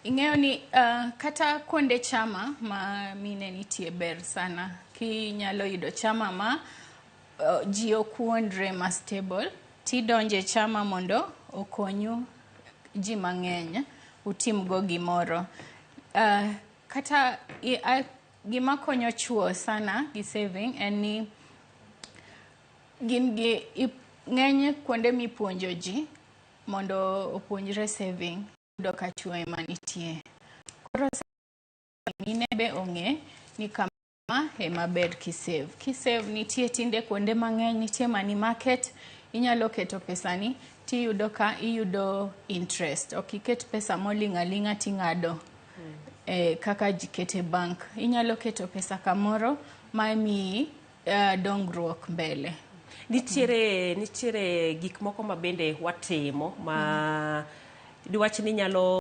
Ing'eyo ni kata kuonde chama ma mine nitie ber sana. Kinyalo yudo chama ma ji ok wuondre, ma stable, tidonje chama mondo okonyu ji mang'eny utimgo gimoro. Kata gima konyo chuo sana gi saving en ni gin gi ng'eny kuonde mipuonjo ji mondo opuonjre saving, yudo ka chuo ema nitie. Koro mine be ong'e ni kama ema ber kisave. Kisave nitie tinde kuonde mang'eny, nitie money market, inyalo keto pesani tiyudo ka iyudo interest. Ok iket pesa moling' aling'a ting'ado kaka ji kete bank. Inyalo keto pesa kamoro ma miyi dongruok mbele. Nitiere gik moko ma bende watimo ma diwach ni nyalo